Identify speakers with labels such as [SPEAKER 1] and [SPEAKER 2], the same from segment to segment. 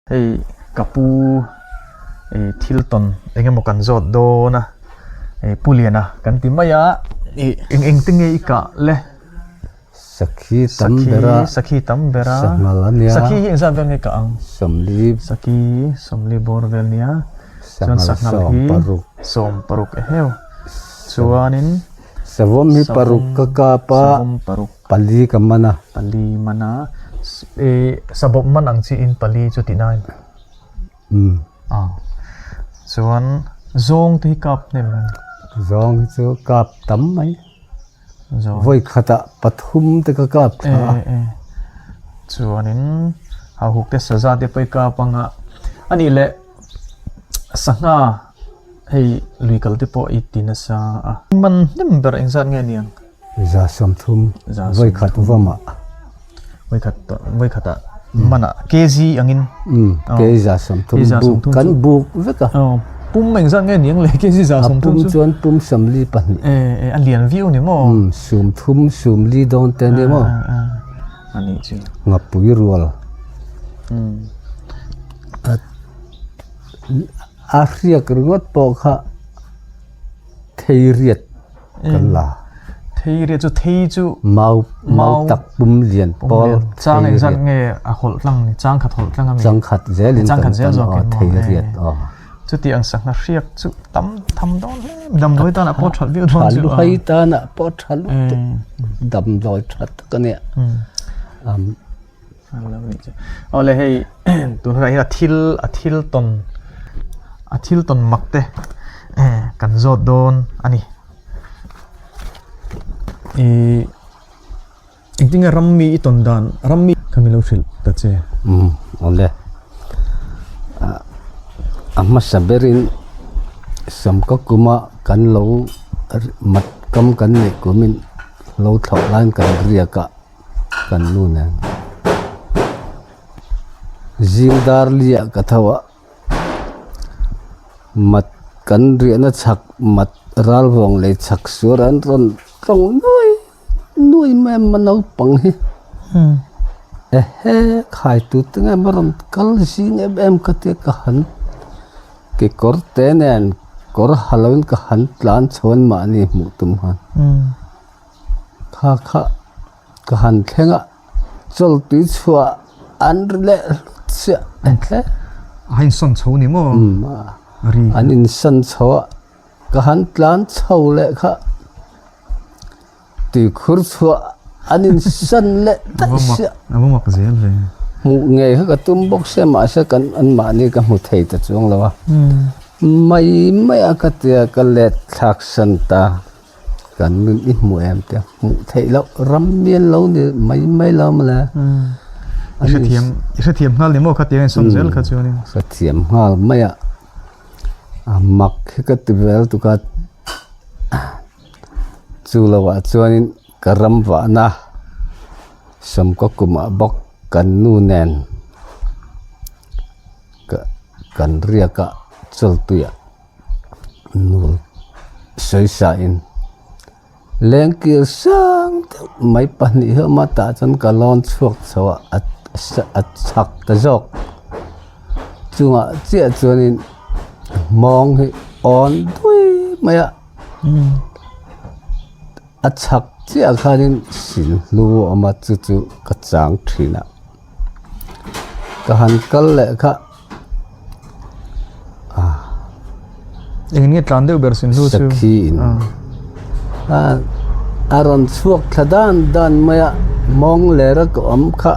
[SPEAKER 1] Hei ka pu ih thil tawn eng emaw kan zawt dawn a ih pu Liana kan ti mai a ih eng eng te nge i kah le
[SPEAKER 2] Sakhi tam ber a
[SPEAKER 1] Sakhi tam ber a
[SPEAKER 2] Sanghal a nia
[SPEAKER 1] Sakhi hi engzat vel nge kah ang
[SPEAKER 2] Sawmli
[SPEAKER 1] Sakhi sawmli bawr vel nia chuan
[SPEAKER 2] Sanghal sawm paruk
[SPEAKER 1] sawm paruk eheu chuanin
[SPEAKER 2] Savawm hi paruk ka kap a
[SPEAKER 1] Savawm paruk
[SPEAKER 2] Pali ka man a.
[SPEAKER 1] Pali man a. I sabawp man ang chi in pali chu tih nain.
[SPEAKER 2] Umm.
[SPEAKER 1] A. Chuan zawng te hi kap hnem em?
[SPEAKER 2] Zawng hi chu kap tam mai.
[SPEAKER 1] Zawng.
[SPEAKER 2] Vawi khatah pathum te ka kap thla a.
[SPEAKER 1] E e. Chuanin hauhuk te saza te pawh i kap ang a. Anih leh sangha hei lui kal te pawh i ti nasa a. Man hnem ber engzat nge niang?
[SPEAKER 2] 30 vawikhat vawmah.
[SPEAKER 1] Vawikhat vawikhatah manah kg angin.
[SPEAKER 2] Um kg 30 buk kan buk vek a.
[SPEAKER 1] Pum engzat nge niang le kg 30 chu.
[SPEAKER 2] A pum chuan pum 42.
[SPEAKER 1] E e a lian viau ni maw.
[SPEAKER 2] Um 30 sawmli dawn te ni maw.
[SPEAKER 1] A nih chu.
[SPEAKER 2] Ngapui rual.
[SPEAKER 1] Um.
[SPEAKER 2] A hriak ringawt pawh kha thei riat. kan la.
[SPEAKER 1] Thei riat chu thei chu
[SPEAKER 2] mau mau tak pum lian pawl
[SPEAKER 1] chang engzat nge a hawlh tlang ni chang khat hawlh tlang ami
[SPEAKER 2] chang khat zel in
[SPEAKER 1] chang khat zel zawk in
[SPEAKER 2] thei riat aw
[SPEAKER 1] chuti ang sangha hriak chu tam tham dawn hle damdawi tan ah pawh that viau dawn chu
[SPEAKER 2] lu hai tan ah pawh tha lutuk damdawi tha tak ania um
[SPEAKER 1] Awle hei tun hunah hian a thil a thil tawn a thil tawn mak te kan zawt dawn a ni ih engtin nge ram mi i tawn dan ram mi kha min lo hrilh ta che.
[SPEAKER 2] Umm awle a hmasa berin sawmkaw kuma kan lo mat kam kan neih kumin lo thlawh laiin kan riak a. Kan nu nen zing dar liah ka tho a mat kan riahna chhak mat ral vawng leh chhak suar an rawn tawng nuai nuai mai a ma naupang hi ehe khai tu te nge maw rawn kal zing em em ka tia ka han kekawr te nen kawr ha lo in ka han tlan chho an mahni hmuh tum khan. Kha kha ka han thleng a, chawltui chhuah an ri leh hlut chiah a tle.
[SPEAKER 1] A insawn chho ni maw?
[SPEAKER 2] Umm an insawn chho a, ka han tlan chho leh kha tuikhur chhuah an insawn leh daih sia.
[SPEAKER 1] A va mak zel ve.
[SPEAKER 2] Hmuh ngei kha ka tum bawk sia mahse kan anmahni ka hmu thei ta chuang lo a. Mai mai a ka tia ka let thlak san ta. Kan nun i hmu em te hmuh theih loh ram mial lo ni mai mai lo maw le.
[SPEAKER 1] I hrethiam i hrethiam nghal ni maw khatiang in sawn zel kha chuanin.
[SPEAKER 2] Hrethiam nghal mai a, a mak hi ka ti vel tuk a, chu lovah chuanin ka ram vahna sawmkaw kumah bawk kan nu nen ka kan riak a chawltuiah. Nul sawi sa in lengkir sang deuh mai pahnih hi a awm a tah chuan ka lawn chhuak chho a a chhak ta zawk chungah chiah chuanin hmawng hi awn dui mai a a chhak chiah khanin silhlu a awm a chu chu ka chang thin a ka han kal leh kha.
[SPEAKER 1] Eng nge tlan deuh ber sin hlu chu?
[SPEAKER 2] Sakhi in a rawn chhuak thla dan dan mai a, mawng lera ka awm kha,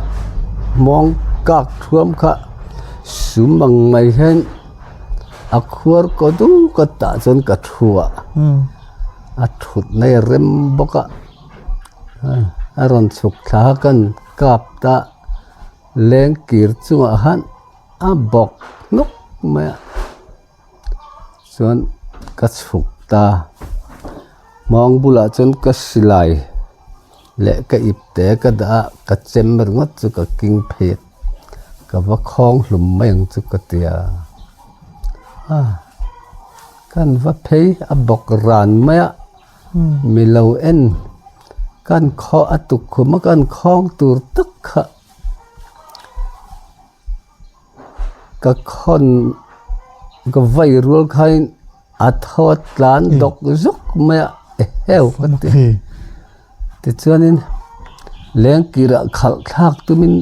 [SPEAKER 2] mawng kak thuam kha sum ang mai hian a khuar kaw duk a tah chuan ka thu a, a thut na i rem bawk a, a rawn chhuk thla a kan kap ta. Lengkir chungah khan a bawk hnawk mai a chuan ka chhuk ta mawng bulah chuan ka silai leh ka ip te ka dah a ka chem ringawt chu ka king phei a ka va khawng hlum mai ang chu ka ti a kan va phei a bawk ran mai a. Mi lo en kan khaw a tukkhum a kan khawng tur tak kha. Ka khawn ka vai rual khain a tho a tlan dawk zuk mai a eheu ka ti. Tichuanin lengkirah khalh thlak tumin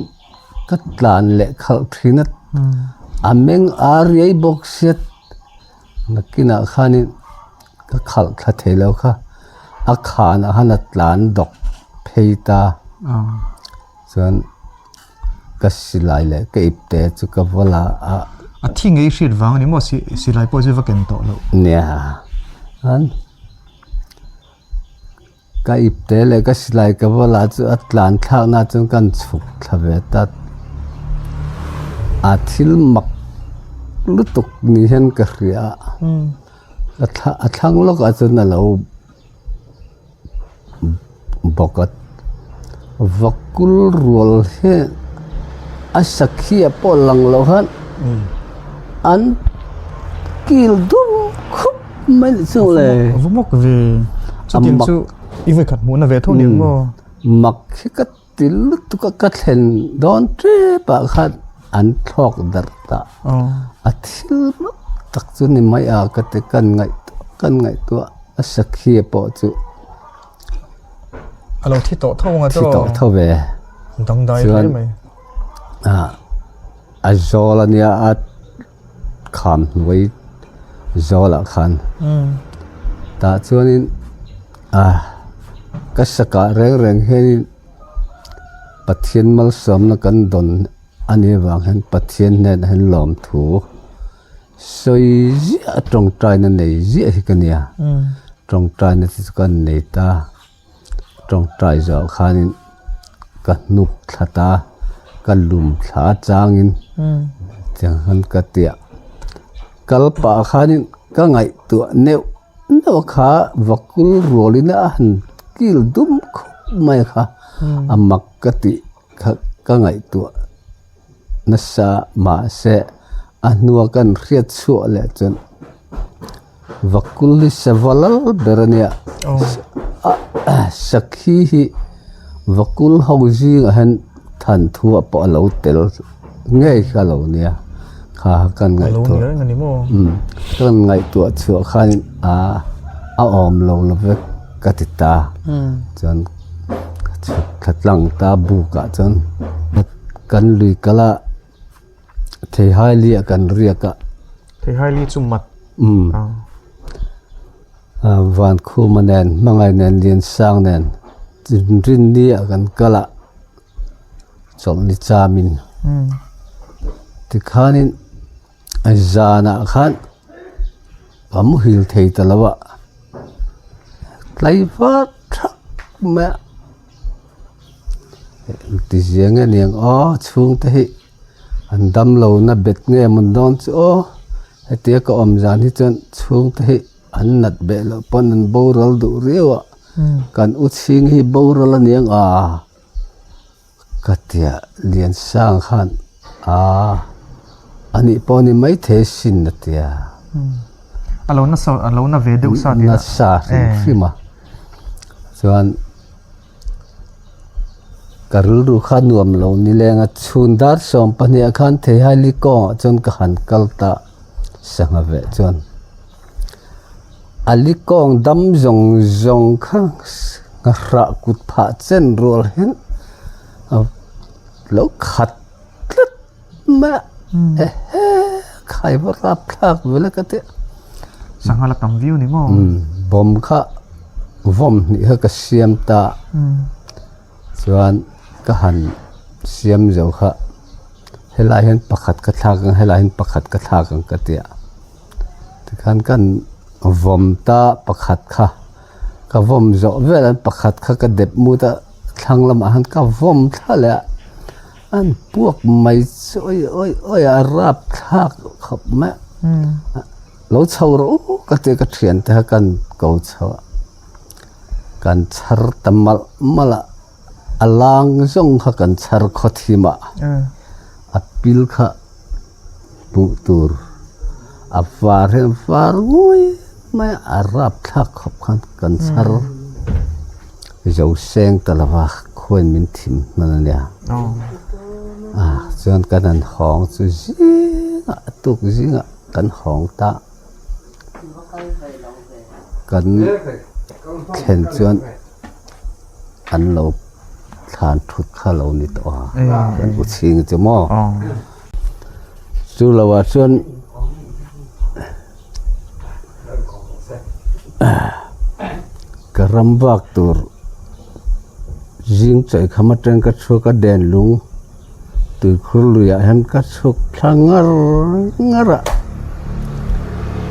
[SPEAKER 2] ka tlan leh khalh thin a, a meng a riai bawk sia nakinah khanin ka khalh thla thei lo kha a khanah khan a tlan dawk phei ta chuan. Ka silai leh ka ipte chu ka va la a.
[SPEAKER 1] A thi ngei hriat vang a ni maw silai pawh chu va ken tawh loh.
[SPEAKER 2] Nia an ka ipte leh ka silai ka va la chu a tlan thlak na chuan kan chhuk thla ve ta. A thil mak lutuk ni hian ka hria a a thlang lawkah chuan a lo. Bawk a vakul rual hi a sakhi ah pawh lang loh khan an kil dum khup mai ni chu le.
[SPEAKER 1] A va mak ve chutiang chu i vawikhat hmuhna ve tho ni ang maw?
[SPEAKER 2] Mak hi ka ti lutuk a ka thlen dawn tep ah khan an thlawk darh ta a thil mak tak chu ni mai a ka ti kan ngaihtuah kan ngaihtuah a sakhi pawh chu
[SPEAKER 1] a lo thi tawh tho ang a
[SPEAKER 2] thi tawh tho ve
[SPEAKER 1] dangdai hle mai
[SPEAKER 2] ah a zawl ania a kham hnuai zawlah khan tah chuanin ah ka sakah reng reng hianin Pathian malsawmna kan dawn a nih avang hian Pathian hnenah hian lawmthu sawi ziah a tawngtaina nei ziah hi ka nia tawngtaina te chu ka nei ta. Tawngtai zawh khanin ka hnuk thla ta, ka lum thla changin tiang khan ka ti a. Kal pah khanin ka ngaihtuah neuh neuh a kha vakul rualin a han kil dum khawp mai kha a mak ka tih kha ka ngaihtuah nasa mahse a hnua kan hriat chhuah leh chuan. Vakul hi sava lal ber a nia sakhi hi vakul ho zingah hian than thu ah pawh a lo tel ngei kha a lo nia kha kan ngaihtuah kan ngaihtuah chhuah khan a a awm lo lo vek ka ti ta chuan thla tlang ta buk ah chuan kan lui kal a. Theihai li ah kan riak a.
[SPEAKER 1] Theihai li chu mat.
[SPEAKER 2] Umm. Vankhuma nen, Hmangaih nen, Liansang nen Rinni ah kan kal a, chawlhni chamin. Tikhanin zanah khan ka muhil thei ta lo a, tlaivar thak mai a. Engti zia nge niang aw chhungte hi an dam lo na bet nge mawn dawn chu aw hetia ka awm zan hi chuan chhungte hi an nat beh loh pawn an boral duh riau a kan u chhing hi boral a niang a ka tia Liansang khan aa anih pawh ni maithei sin a tia.
[SPEAKER 1] A lo nasa a lo na ve deuh sa tih
[SPEAKER 2] a nasa hrim hrim a chuan. Ka rilru kha nuam lo ni leng a, chhun dar 12 ah khan Theihaili kawngah chuan ka han kal ta sangha veh chuan a li kawng dam zawng zawng kha nghahrah kut phah chen rual hian a lo khat tlat mai a, ehe khai va rap thlak vel a ka ti a.
[SPEAKER 1] Sangha la tam viau ni maw?
[SPEAKER 2] Bawm kha vawm hnih kha ka siam ta chuan ka han siam zo kha helai hian pakhat ka thlak ang helai hian pakhat ka thlak ang ka ti a tikhan kan vawm ta pakhat kha ka vawm zawh vel an pakhat kha ka dep mut a thlang lamah khan ka vawm thla leh a an puak mai chu awi awi awi a rap thlak khawp mai a. Lo chho rawh u ka ti a ka thiante kha kan ko chho a, kan chhar ta malh malh a, a lang zawng kha kan chhar khaw thim a, a pil kha hmuh tur a var hian a var nguai mai a, a rapthlak khawp khan kan chhar zo seng ta lo va khuain min thim hman a nia, chuan kan han hawng chu zing. Zingah a tuk zingah kan hawng ta. Kan thlen chuan an lo thlan thut kha lo ni tawh a, kan u chhing chu maw. Chu lo ah chuan ka ram vak tur zing chawi kham atang ka chhuak a den lung tuikhur luiah hian ka chhuk thla ngar ngar a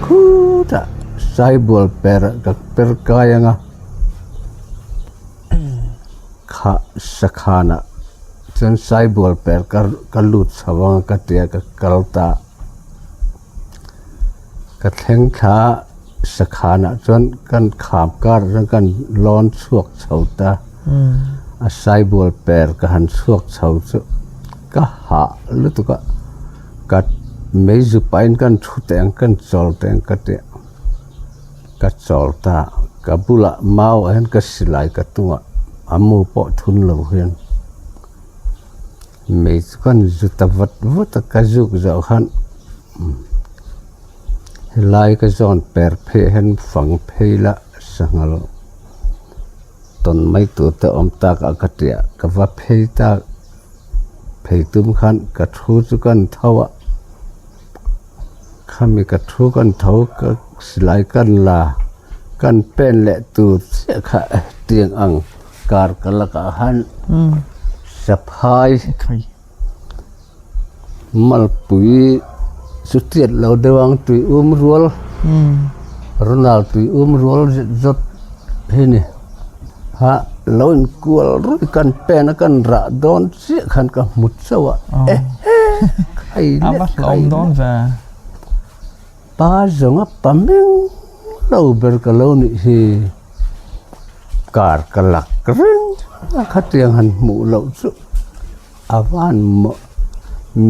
[SPEAKER 2] khutah saibual per ah ka per kai ang a khah sakhanah chuan saibual per ka ka lut chho ang a ka tia ka kal ta ka thleng thla sakhanah chuan kan kham kar chuan kan lawn chhuak chho ta a saibual per ka han chhuak chho chu ka hah lutuk a ka meizu pahin kan thu teh ang kan chawl teh ang ka tia ka chawl ta ka bulah mau ah hian ka silai ka tung a a mu pawh thun lo hian. Mei chu kan zu ta vat vat a ka zuk zawh khan helai ka zawn per phei ah hian fang phei la sanghal tawn mai tur te awm tak a ka tia ka va phei tak phei tum khan ka thu chu kan tho a khami ka thu kan tho ka silai kan la kan pen leh tur chiah kha tiang ang. Kar ka lakah khan saphai malpui chu tiat lo deuh ang tui um rual Ronald tui um rual zet zawt hi ni ha lo inkual ruih kan pen a kan rah dawn chiah khan ka hmu chauh a eh khai leh khai leh pa zawnga pa meng lo ber ka lo nih hi. Car ka lak reng a khatiang han hmuh loh chu a van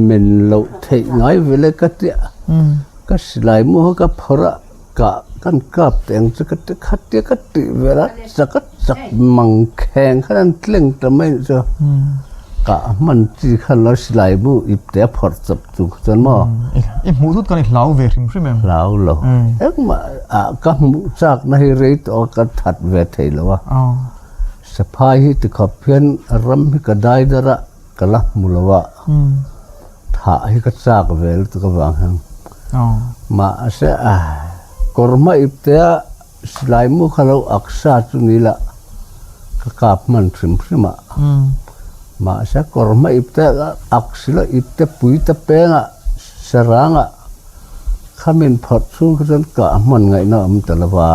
[SPEAKER 2] men loh theih ngai vel e ka tia ka silai mu kha ka phawrh a kah kan kap teh ang chu ka ti khatia ka tih vel a chak a chak mang kheng khan an tleng ta mai anih chu kah hman chi khan lo silai mu ip te a phawrh chawp chu chuan maw.
[SPEAKER 1] I hmuh thut kan i hlau ve hrim hrim em?
[SPEAKER 2] Hlau lo. Engmah ah ka hmuh chak na hi rei tawh a ka that ve thei lo a. Saphai hi tikhawp hian ram hi ka dai dar a ka la hmu lo a. Thah hi ka chak ve lutuk avang hian. Mahse kawr hma ip te a silai mu kha lo ak sa chu ni la ka kap hman hrim hrim a. Mahse kawr hma ip te ak si lo ip te pui te peng ah sarang ah khamin phawrh chhung kha chuan kah hman ngaihna a awm ta lo va.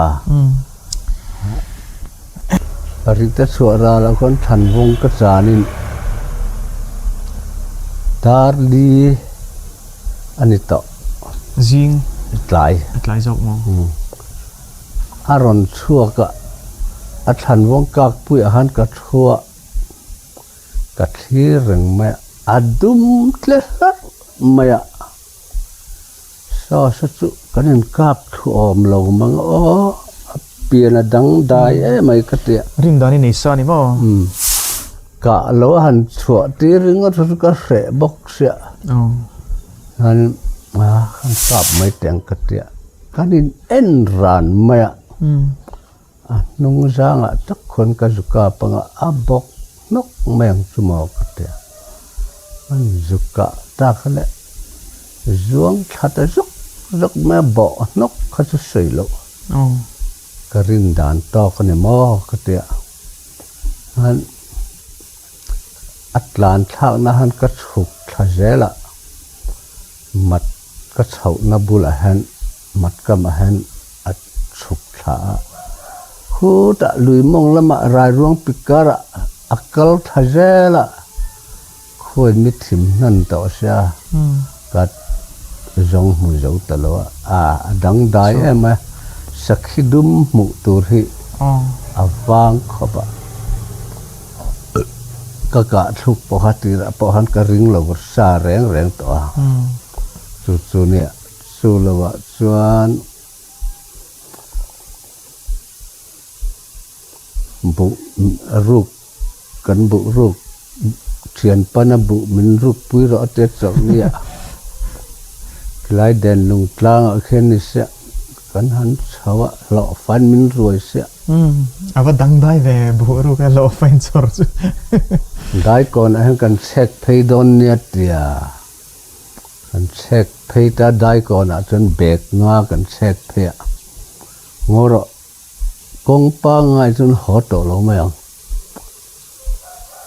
[SPEAKER 2] Parite chhuah ral ah khuan Thanvung ka chan in dar li a ni tawh.
[SPEAKER 1] Zing.
[SPEAKER 2] Tlai.
[SPEAKER 1] A tlai zawk maw?
[SPEAKER 2] A rawn chhuak a, a Thlanvung kak puiah khan ka thu a. Ka thlir reng mai a, a dum tle hlarh mai a. Saw saw chu kan inkap thu awm lo mang aw, a pian a dang dai em ai ka ti a.
[SPEAKER 1] Rin dan i nei sa ni maw?
[SPEAKER 2] Umm, kah lo a han chhuah tir ringawt chu ka hreh bawk sia. Chuan a kan kap mai teh ang ka ti a, kan in en ran mai a. A hnung zangah tak khuan ka zu kap anga a bawk hnawk mai ang chu maw ka ti a. An zu kah tak a le zuang thla ta zawk zawk mai a bawh hnawk kha chu sawi loh. Ka rin dan tawk a ni maw ka ti a. Chuan a tlan thlakna han ka chhuk thla zel a, mat ka chhohna bulah hian mat kamah hian a chhuk thla a, khutah lui mawng lamah rairuang pik karah a kal thla zel a, khawi mi thim hnan tawh sia ka zawng hmu zo ta lo a, a dangdai em a, sakhi dum hmuh tur hi a vang khawp a, ka kah thluk pawha tirah pawh khan ka ring lo sa reng reng tawh a, chu chu nia. Chu lovah chuan buh ruk kan buh ruk thian pana buh min ruk pui rawh a tia chawlh nia. Khilai den lung tlangah khian ni sia kan han chho a, hlawhfan min ruai sia.
[SPEAKER 1] Umm, a va dang dai ve buh ruk a hlawhfa in chhawr chu.
[SPEAKER 2] Daikawnah hian kan chhek phei dawn nia tia kan chhek phei ta Daikawnah chuan bag nga kan chhek phei a, ngaw rawh kawng pangngai chuan haw tawh lo mai ang.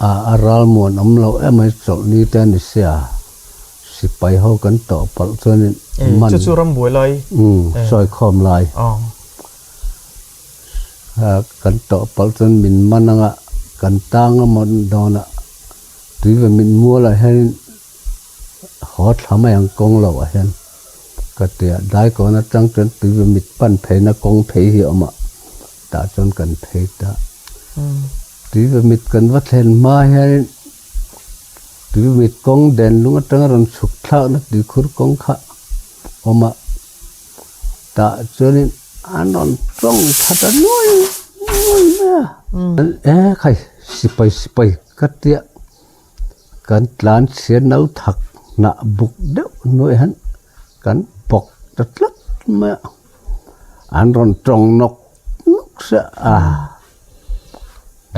[SPEAKER 2] A a ral muan awm lo em mai chawlhni te a ni sia, sipai ho kan tawh palh chuanin
[SPEAKER 1] man. Chu chu ram buai lai.
[SPEAKER 2] Umm, sawi khawm lai. Kan tawh palh chuan min man anga kan tang a mawn dawn a, tui ve mit mual ah hianin haw thla mai ang kawng loh ah hian ka ti a, Daikawn atang chuan tui ve mit pan pheina kawng phei hi a awm a, tah chuan kan phei ta. Tui ve mit kan va thlen hma hianin tui ve mit kawng den lung atanga rawn chhuk thlakna tuikhur kawng kha a awm a. Tah chuanin an rawn tawng tha ta nuai nuai mai a. E khai sipai sipai ka tia kan tlan chhia no thak hnah buk deuh hnuaiah hian kan bawk ta tlat mai a, an rawn tawng nawk nawk sia a.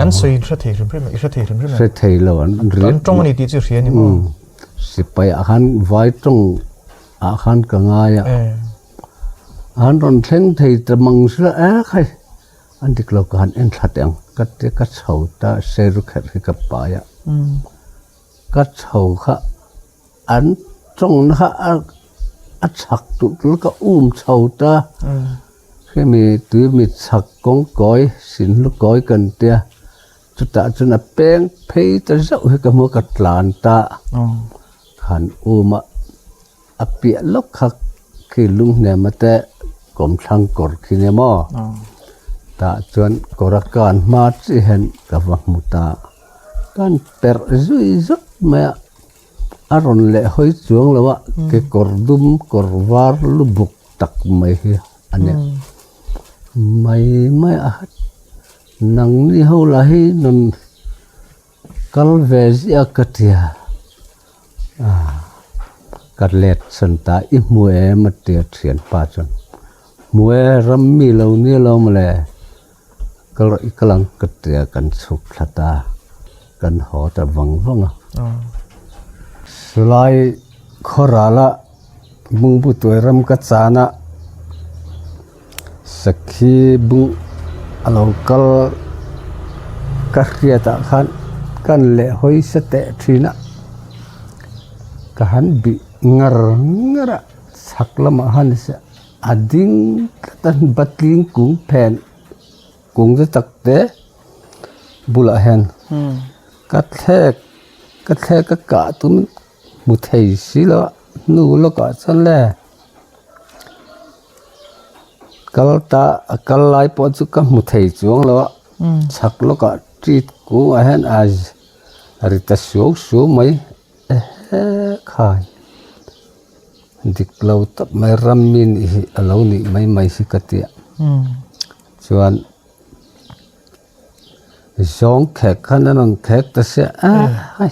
[SPEAKER 1] An sawi hre thei hrim hrim i hre thei hrim hrim em?
[SPEAKER 2] Hre thei lo an
[SPEAKER 1] riat. An tawng a ni tih chu hria a ni maw?
[SPEAKER 2] Sipai ah khan vai tawng ah khan ka ngai a. An rawn thleng thei ta mang sila e khai an dik lo ka han en thla teh ang ka ti ka chho ta seiru kherh hi ka pai a. Ka chho kha an tawng na kha a chhak duh tul ka um chho ta. Hemi tui mi chhak kawng kawi sin hlu kawi kan tia chutah chuan a peng phei ta zauh hi ka hmu a ka tlan ta han um a a piah lawk kha khi lung hnem te kawmthlang kawr khi nia maw tah chuan kawr a kan hma chiah hian ka va hmu ta kan perh zui zut mai a. A rawn leh hawi chuang lo a, kekawr dum kawr var lu buk tak mai hi a ni. Mai mai a nangni ho lah hi rawn kal ve ziah ka tia ka let chhan ta i hmu em a tia thianpa chuan hmu e ram mi lo nia lo mawle. Kal rawh i kal ang ka tia kan chhuk thla ta kan haw ta vang vang a. Sulai khawrala bungbu tuai ram ka chan a sakhi bung a lo kal ka hriat ah khan kan leh hawi sa teh thin a ka han bih ngar ngar a chhak lamah han A ding tlat a batling kung phen kung te tak te bulah hian ka thlek ka thlek ka kah tum hmu thei si lo a hnu lawkah chuan le kal ta a kal lai pawh chu ka hmu thei chuang lo a chhak lawkah tit kungah hian a ri ta suau suau mai ehe khai. Dik lo tak mai ram mi nih hi a lo nih mai mai hi ka tia. Chuan zawng khek khan an rawn khek ta sia a hai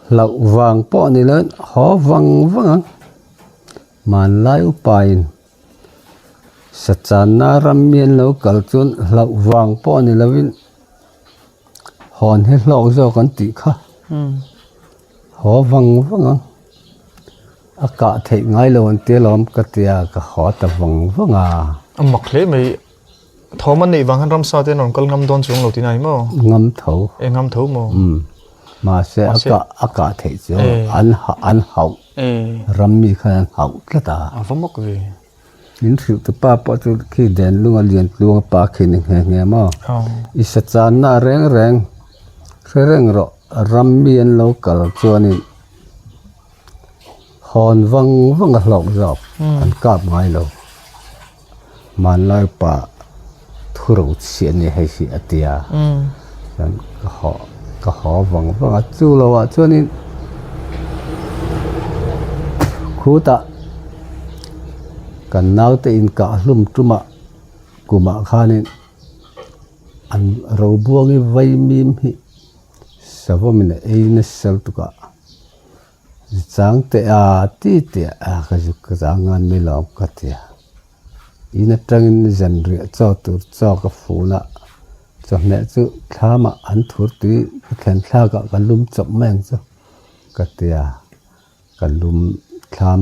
[SPEAKER 2] hlauh vang pawh ni lo in haw vang vang ang hmanlai upa in sachanna ram mi an lo kal chuan hlauh vang pawh ni lo in hawn hi hlawk zawk an tih kha. Haw vang vang ang. A kah theih ngai lo an tia lawm ka tia ka haw ta vang vang a.
[SPEAKER 1] A mak hle mai. Thawm an neih vang hian ramsa te an rawn kal ngam dawn chuang lo tih na ni maw?
[SPEAKER 2] Ngam tho.
[SPEAKER 1] E ngam tho maw?
[SPEAKER 2] Umm. Mahse a kah a kah theih chu an an hauh. Ram mi khan an hauh tlat a.
[SPEAKER 1] A va mak ve.
[SPEAKER 2] Min hrilh tu pa pawh chu khi den lunga lian tluanga pa khi ni nghe nghe maw. I sa channa reng reng hre reng rawh ram mi an lo kal chuanin hawn vang vang a hlawk zawk an kap ngai lo. Hmanlai pa thuro chhiah a ni hei hi a ti a chuan ka haw ka haw vang vang a chu lo ah chuanin khutah kan naute inkah hlum tumah kumah khanin an robuangi vaimim hi savawmin a ei nasa lutuk a. Chang teh a ti teh a ka zuk ka zang ngan mai lo ka ti a. In atangin zanriah chaw tur chaw ka fun a, chawhmeh chu thlamah an thur tui ka thlen thlakah ka lum chawp mai ang chu ka ti a, ka lum thlam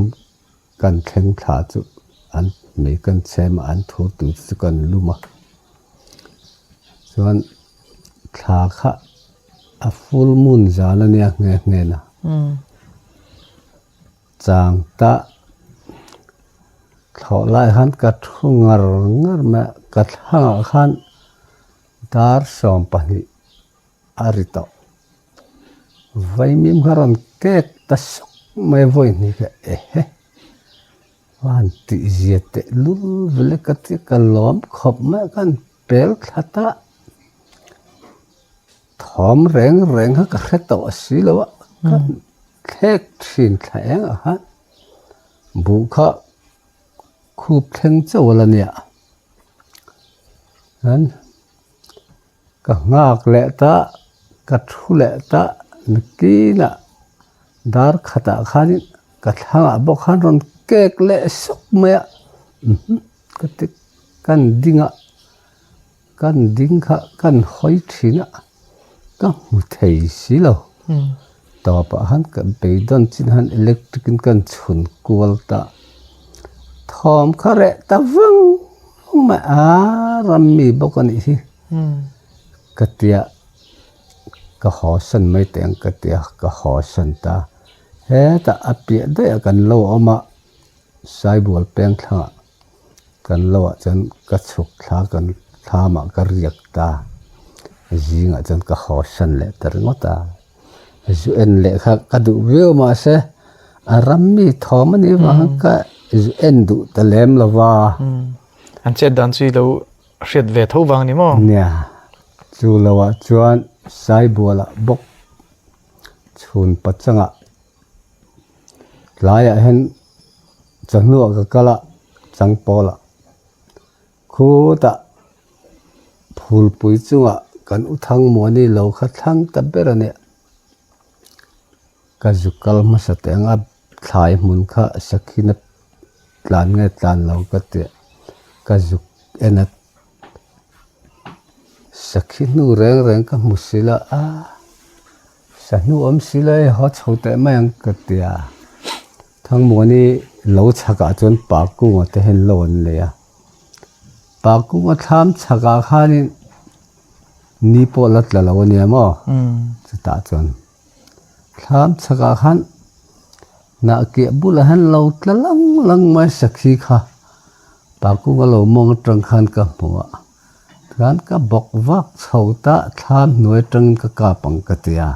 [SPEAKER 2] kan thleng thla chu an mei kan chhem a an thur tui te chu kan lum a, chuan thla kha a full moon zan a nia nghe nghe na. Chang ta thlawh lai khan ka thu ngar ngar mai a, ka thlangah khan dar 12 a ri tawh. Vaimim kha rawn kek ta suk mai a vawi hnih kha ehe van tih zia teh lul vele ka ti ka lawm khawp mai a khan pel thla ta thawm reng reng kha ka hre tawh si lo a ka thlek thin thla eng ah khan buh kha khup thleng chauh a la nia chuan. Ka nghak leh ta, ka thu leh ta nakinah dar khatah khanin ka thlangah bawk khan rawn kek leh suk mai a ka ti kan ding a kan ding kha kan hawi thin a ka hmu thei si lo tawpah khan ka beidawn chin khan electric in kan chhun kual ta thawm kha reh ta vang vang mai a rammi bawk a nih hi. Ka tia ka haw san mai teh ang ka tia ka haw san ta hetah a piah daih ah kan lo awm a saibual peng thlangah kan lo ah chuan ka chhuk thla kan thlamah ka riak ta zingah chuan ka haw san leh ta ringawt a zu en leh kha ka duh viau mahse a ram mi thawm a nih avang ka zu en duh ta lem lo va.
[SPEAKER 1] An chet dan chu i lo Hriat ve tho vang ni maw?
[SPEAKER 2] Nia, chu loah chuan Saibualah bawk chhun pachangah tlaiah hian chawhnuah ka kal a, Changpawlah khutah phulpui chungah kan u Thangmuani lo kha thlang ta ber a nia. Ka zu kal hmasa teh ang a, thlai hmun kha sakhina tlan nge tlan lo ka ti a, ka zuk en a, sakhi hnu reng reng ka hmu si la a, sa hnu awm si la hei haw chho teh mai ang ka ti a, Thangmuani lo chhakah chuan pa kunga te hian lo an nei a, pa kunga thlam chhakah khanin ni pawh la tla lo a nia maw chutah chuan. Thlam chhakah khan hnah kiah bulah hian lo tla lang lang mai sakhi kha pakung a lo mawng atang khan ka hmu a chuan ka bawk vak chho ta thlam hnuai atangin ka kap ang ka ti a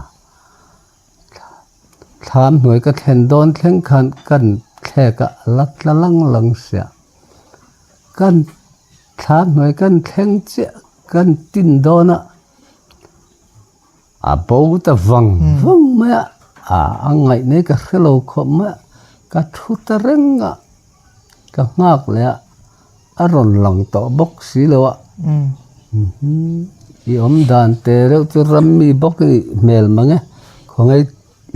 [SPEAKER 2] thlam hnuai ka thlen dawn thleng khan kan thlek a la tla lang lang sia kan thlam hnuai kan thleng chiah kan tin dawn a. A bo ta vang vang mai a, a a ngaih mai ka hre lo khawp mai a, ka thu ta reng a, ka nghak leh a, a rawn lang tawh bawk si lo a, i awm dan te reuh chu ram mi bawk i nih hmel mang e, khawngaih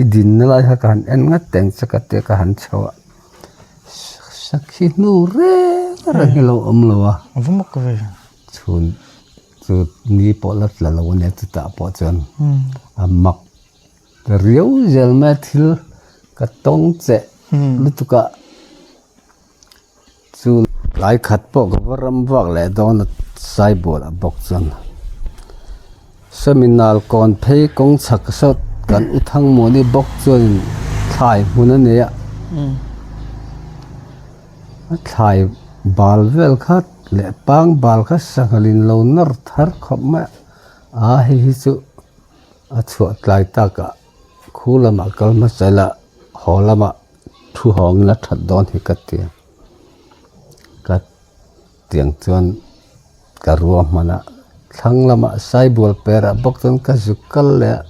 [SPEAKER 2] i dinna lai kha ka han en ngat teng che ka tia ka han chho a, sakhi hnu reng reng hi a lo awm lo a. Chhun. Chu ni pawh la tla lo a nia chutah pawh chuan a mak ta riau zel mai a thil ka tawng che lutuk a chu tlai khat pawh ka va ram vak leh dawn a saibual ah bawk chuan seminar kawn phei kawng chhak sawt kan u Thangmuani bawk chuan thlai hmun a nei a. A thlai bal vel kha leh pang bal kha sanghal in lo nawr thar khawp mai a a hei hi chu a chhuah tlai tak ah khu lamah kal hmasa ila haw lamah thu hawng ila that dawn hi ka ti a ka tiang chuan ka ruahman a thlang lamah saibual perah bawk chuan ka zuk kal leh a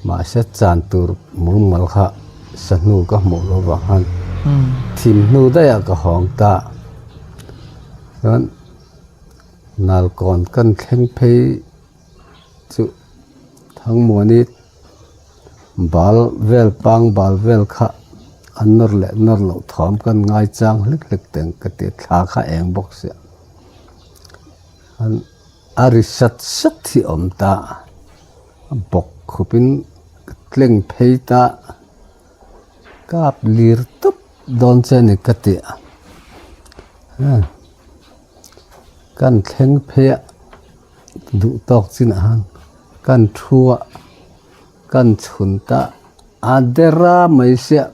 [SPEAKER 2] mahse chan tur mumal kha sahnu ka hmuh loh vang khan thim hnu daih ah ka hawng ta chuan nalkawn kan thleng phei chu Thangmuani. Bal vel pang bal vel kha a nawr leh nawr loh thawm kan ngai chang hlek hlek teng ka ti a thla kha eng bawk sia an a ri sat sat hi a awm ta a bawk khupin ka tleng phei ta kap lir tawp dawn che a ni ka ti a kan thleng phei a duh tawk chinah khan kan thu a. Kan chhun ta a dera mai sia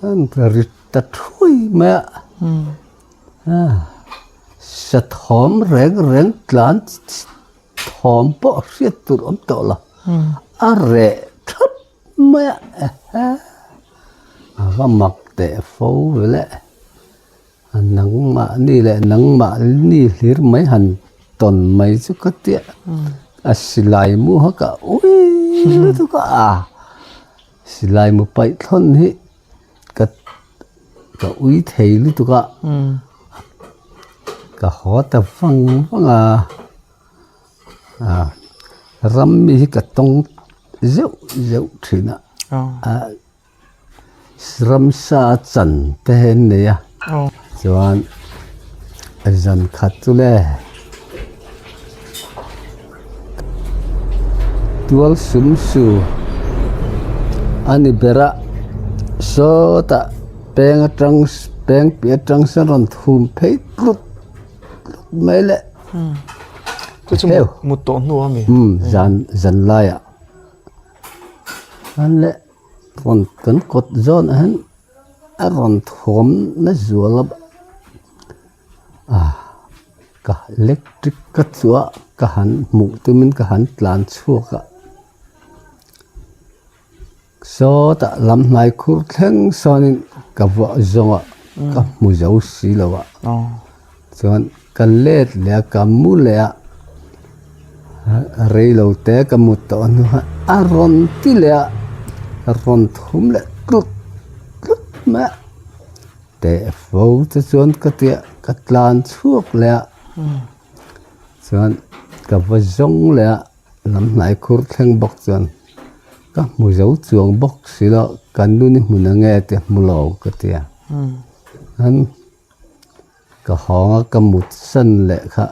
[SPEAKER 2] an ri ta thui mai a sathawm reng reng tlan thawm pawh hriat tur awm tawh lo a reh thap mai a a va mak teh fo vele. Nangmahni leh nangmahni hlir mai han tawn mai chu ka tia a silai mu kha ka ui lutuk a silai mu paih thlawn hi ka ka ui thei lutuk a ka haw ta vang vang a ram mi hi ka tawng zeuh zeuh thin a. Ramsa chan te hi an nei a chuan zan khat chu le tual sum su a ni ber a sawtah peng atang peng piah atang sawn rawn thum phei tlut tlut mai le zan zan laiah an le. Rawn kan kawt zawn ah hian a rawn thawm na zual a ah ka electric ka chhuah ka han hmuh tumin ka han tlan chhuak a sawtah lam hnai khur thleng sawnin ka vuah zawng a ka hmu zo si lo a chuan ka let leh a ka mu leh a rei lo te ka mut tawh hnu khan a rawn ti leh a rawn thum leh tlut tlut mai a teh fo te chuan ka ti a ka tlan chhuak leh a chuan ka va zawng leh a lam hnai khur thleng bawk chuan ka hmu zo chuang bawk si lo ka nu ni hmun ang nge tih hmu lo ka ti a an. Ka hawng a ka mut san leh kha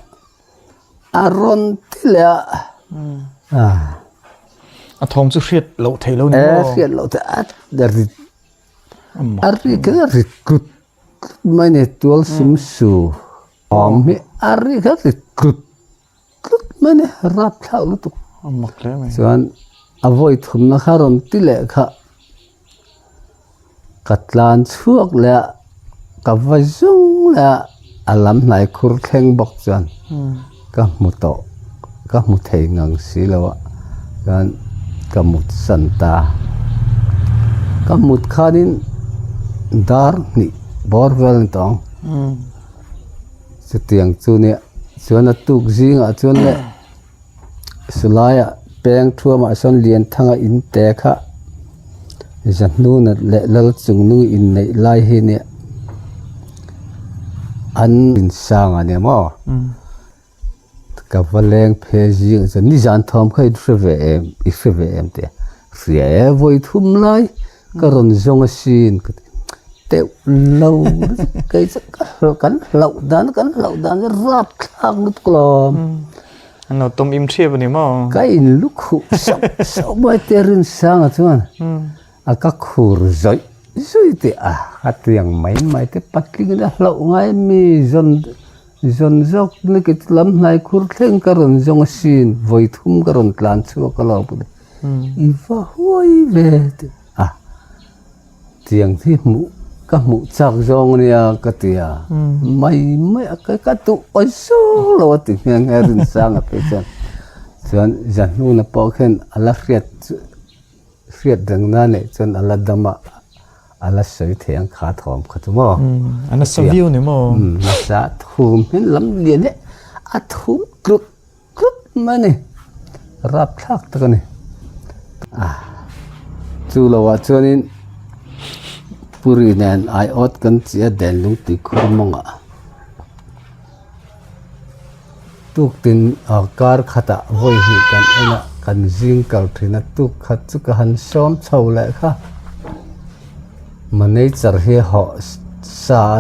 [SPEAKER 2] a rawn ti leh a.
[SPEAKER 1] A thawm chu hriat loh theih lo ni maw?
[SPEAKER 2] E hriat loh theih a rit a ri kha a rit tlut tlut mai a ni tual sum su thawm hi a ri kha a rit tlut tlut mai a ni rapthlak lutuk.
[SPEAKER 1] A mak hle mai.
[SPEAKER 2] Chuan a vawi thumna kha rawn ti leh kha. Ka tlan chhuak leh a, ka va zung leh a, a lam hnai khur thleng bawk chuan ka hmu tawh, ka hmu thei ngang si lo a, chuan ka mut san ta. Ka mut khanin dar hnih bawr vel a ni tawh ang, chutiang chu nia, chuan a tuk zingah chuan leh. Silaiah peng thuamah sawn Lianthanga in te kha Zahnuna leh Lalchungnung inneih lai hi nia an insang a nia maw ka va leng phei zing chuan nizan thawm kha i hre ve em i hre ve em tih a hria e vawi thum lai ka rawn zawng asin ka ti teuh lo kei chu ka kan hlauh dan kan hlauh dan hi rapthlak lutuk lawm.
[SPEAKER 1] An lo tawm im ṭhiap a ni maw?
[SPEAKER 2] Ka in lu khuh sauh sauh mai te Rinsanga chuan a ka khur zawih zawih teh a, ka tiang mai mai te patling a hlauh ngai mi zawn zawn zawk ni ke chu lam hnai khur thleng ka rawn zawng asin vawi thum ka rawn tlan chhuak a lo i va huai ve tih a. Tiang hi hmuh ka hmuh chak zawng a nia ka ti a, mai mai a ka ka duh awi zawk lo a ti nghe nghe Rinsanga phei chuan. Chuan Zahnuna pawh khian a la hriat chu hriat reng na neih chuan a la dam a, a la sawi thei ang kha thawm kha chu maw.
[SPEAKER 1] A nasa viau ni maw?
[SPEAKER 2] Nasa thum hian lam lian hi a thum tlut Tlut mai a ni, rapthlak tak a ni. Chu lohah chuanin Puri nen aiawt kan chi a den lung tui khur mawngah tuktin kar khatah vawi hnih kan en a. Kan zing kal thin a tuk khat chu ka han sawm chho leh kha. Manager hi hawh sa a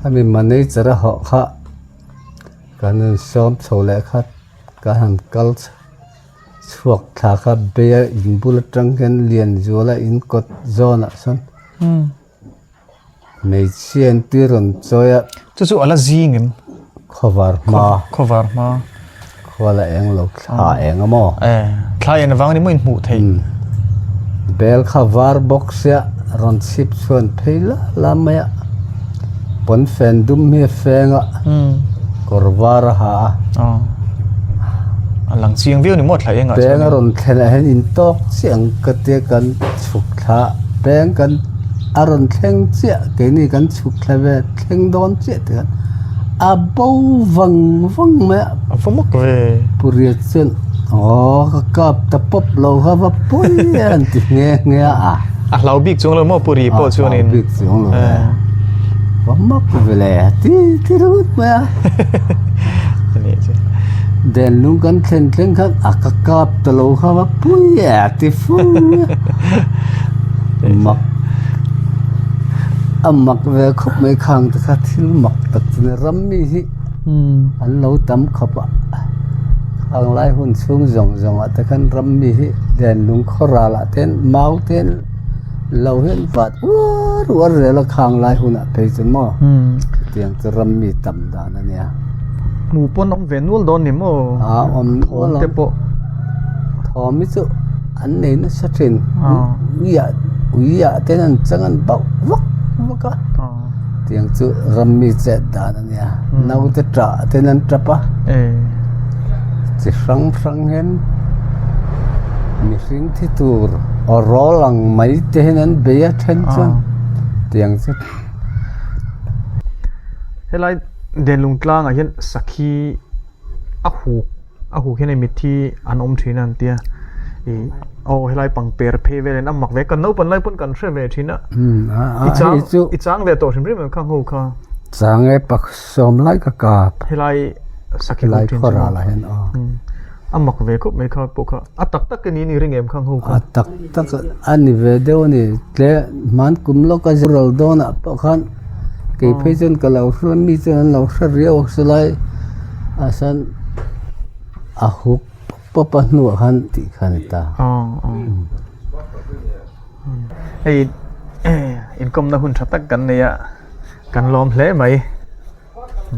[SPEAKER 2] khami manager a hawh kha kan han sawm chho leh kha ka han kal chhuak thla kha beia in bul atang hian Lianzuala in kawt zawnah sawn hmeichhia an ti rawn chawi a.
[SPEAKER 1] Chu chu a la zing em?
[SPEAKER 2] Khawvar hma.
[SPEAKER 1] Khawvar hma.
[SPEAKER 2] Khua la eng lo thla eng a maw?
[SPEAKER 1] E, thla en avang ni maw in hmuh theih.
[SPEAKER 2] Bel kha var bawk sia rawn chhip chhuan phei la la mai a. Pawnfen dum hi a feng a, kawr var a ha a.
[SPEAKER 1] A lang chiang viau ni maw thla engah chuan.
[SPEAKER 2] Peng a rawn thlen ah hian intawk chiah ang ka tia kan chhuk thla peng kan a rawn thleng chiah keini kan chhuk thla ve thleng dawn chiah ti khan a bo vang vang mai a.
[SPEAKER 1] A va mak ve.
[SPEAKER 2] Pu Riat chuan aw ka kap ta pawp lo kha va pawi a an ti nghe nghe a.
[SPEAKER 1] A hlau bik chuang lo maw Pu Ri pawh chuanin.
[SPEAKER 2] A hlau bik chuang lo e. Va mak ve le ti ti ringawt mai a.
[SPEAKER 1] Ani chu.
[SPEAKER 2] Den lung kan thlen thleng khan a ka kap ta lo kha va pui e a ti fu a. Mak a mak ve khawp mai khang te kha thil mak tak chu ni ram mi hi an lo tam khawp a. Khang lai hun chhung zawng zawng ah te khan ram mi hi den lung khaw ral ah ten mau ten lo hian vat uar uar zel a khang lai hunah phei chu maw chutiang chu ram mi tam dan a nia.
[SPEAKER 1] Hmu pawn awm ve nual dawn ni maw?
[SPEAKER 2] A awm nual
[SPEAKER 1] te pawh.
[SPEAKER 2] Thawm hi chu an nei nasa thin. Uiah uiah ten an chang an bauh vak vak a. Tiang chu ram mi chet dan a nia. Naute tah ten an tap a. Chi hrang hrang hian mihring thi tur aw rawl ang mai te hian an bei a then chuan tiang chu.
[SPEAKER 1] Helai Denlung tlangah hian sakhi a huk a huk hian hei mitthi an awm thin a an tia ih aw helai pangper phei vel in a mak ve kan naupang lai pawn kan hre ve thin a i chang i chang ve tawh hrim hrim em kha ho kha.
[SPEAKER 2] Chang e pak sawm lai ka kap.
[SPEAKER 1] Helai sakhi
[SPEAKER 2] huk thin chu maw
[SPEAKER 1] a mak ve khawp mai kha pawh kha a tak tak a ni ni ring em khang ho kha.
[SPEAKER 2] A tak tak a ni ve deuh a ni tle hman kum lawk a ral dawnah pawh khan. Kei phei chuan ka lo hre mi chuan an lo hre riau a chulai ah sawn a huk pawp a hnuah khan tih kha a ni ta.
[SPEAKER 1] Hei inkawmna hun tha tak kan nei a kan lawm hle mai.